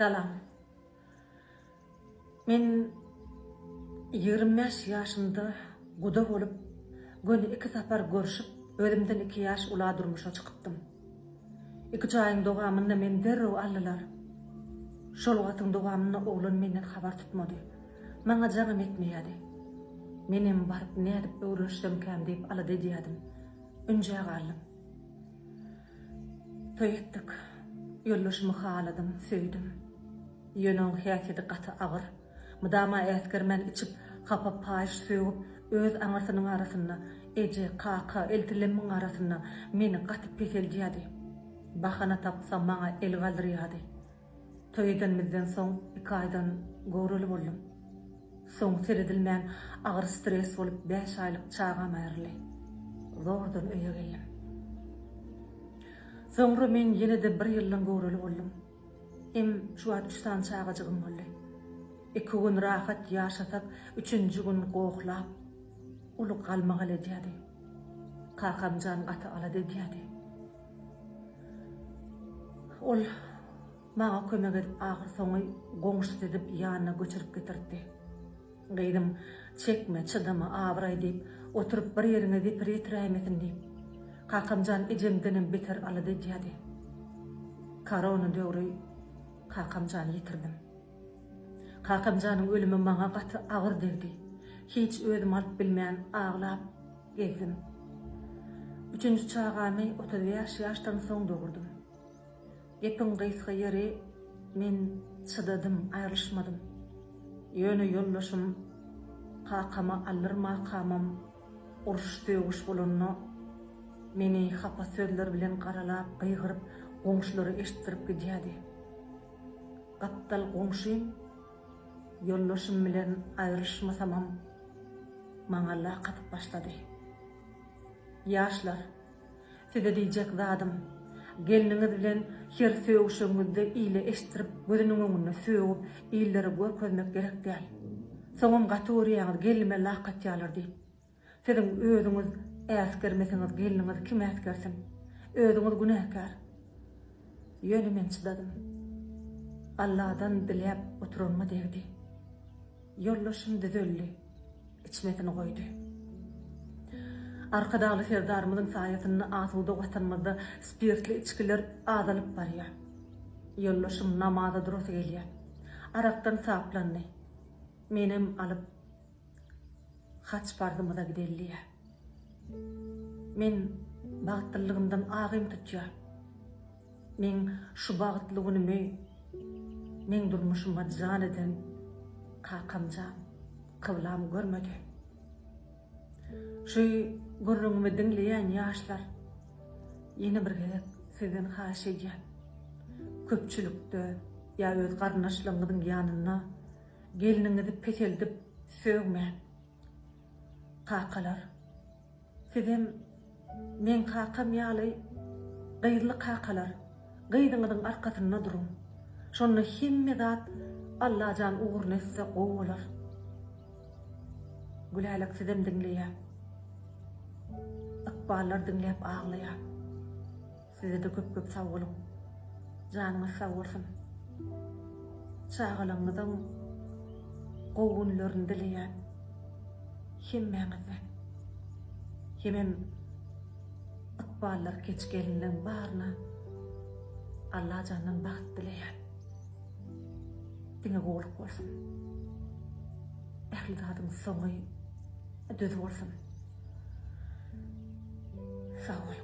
Salam. Men 25 ýaşymda guda bolup, göni iki sapar görşüp, özümden iki ýaş ula durmuşa çykypdym. Iki aýyň dowamynda meni derrew aldylar. Şol wagtyň dowamynda oglan menden habar tutmady. Maňa jaňam etmeýärdi. Menem baryp nädip öwrenişsemkäm diýip alada edýärdim. Ünjä galdym. Toý etdik. Ýoldaşymy haladym, söýdüm. Ýöne oň häsiýeti gaty agyr. Mydama äsgermän içip, hapa paýyş sögüp, öz aňyrsynyň arasynda, eje, kaka, eltilemmiň arasynda meni gaty peseldýärdi. Bahana tapsa maňa el galdyrýardy. Toý edenimizden soň iki aýdan göwreli boldum. Soň seredilmän agyr stres bolup bäş aýlyk çagam aýryldy. Zordan öýe geldim. Soňra men ýene-de bir ýyldan göwreli boldum. Hem şu wagt üç sany çagajygym boldy. Iki gün rahat ýaşasak, üçünji gün gohlap, uly galmagal edýärdi. Kakamjan gaty alada edýärdi. Ol maňa kömek edip ahyrsoňy goňşusy edip ýanyna göçürip getirtdi. Gyzym, çekme, çydama, abraý diýip, oturyp bir ýeriňe zeper ýetiräýmesin diýip, kakamjan ejemdenem beter alada edýärdi. Korona döwri kakamjany ýitirdim. Kakamjanyň ölümi maňa gaty agyr degdi. Hiç özümi alyp bilmän aglap gezdim. Üçünji çagamy 35 ýaşdan soň dogurdym. Gepiň gysga ýeri men çydadym, aýrylyşmadym. Ýöne ýoldaşym kakama aldyrmakamam uruş-sögüş bolanda meni hapa sözler bilen garalap, gygyryp goňşulara eşitdirip gidýärdi. Gapdal goňşym ýoldaşym bilen aýrylyşmasamam maňa lak atyp başlady. Ýaşlar, size diýjek zadym, gelniňiz bilen her sögüşegiňizde ile eşitdirip gözüniň öňünde sögüp illere görkezmek gerek däl. Soňam gaty görýäňiz gelnime lak atýalar diýip. Siziň özüňiz äsgermeseňiz gelniňiz kim äsgersin? Özüňiz günäkär. Ýöne men çydadym. Alladan diläp oturanyma degdi. Ýoldaşym düzeldi. Içmesini goýdy. Arkadagly Serdarymyzyň saýasynda asuda Watanymyzda spirtli içgiler azalyp barýar. Ýoldaşym namaza durasy gelýär. Arakdan saplandy. Menem alyp Haç parzymyza gideli diýýär. Men bagtlylygymdan agym tutýar. Meň şu bagtly günümi meň durmuşyma jan eden kakamjan, kyblam görmedi. Şu gürrüňimi diňleýän ýaşlar, ýene bir gezek sizden haýyş edýän. Köpçülikde ýa öz garyndaşlaryňyzyň ýanynda Gelniňizi peseldip sögmäň. Kakalar, sizem meň kakam ýaly gyzly kakalar, gyzyňyzyň arkasynda duruň. Şonda hemme zat Allajan ugruna etse gowy bolar. Gülälek sizem diňleýär. Ykballar diňläp aglaýar. Sizede köp köp sag boluň. Janyňyz sag bolsun. Çagalaryňyzyň gowy günlerini dileýän hemmäňizden. Hemem ykballary keç gelinleň baryna Allajandan bagt dileýän. Diňe gowulyk bolsun. Ähli zadyň soňy düz bolsun. Sag boluň.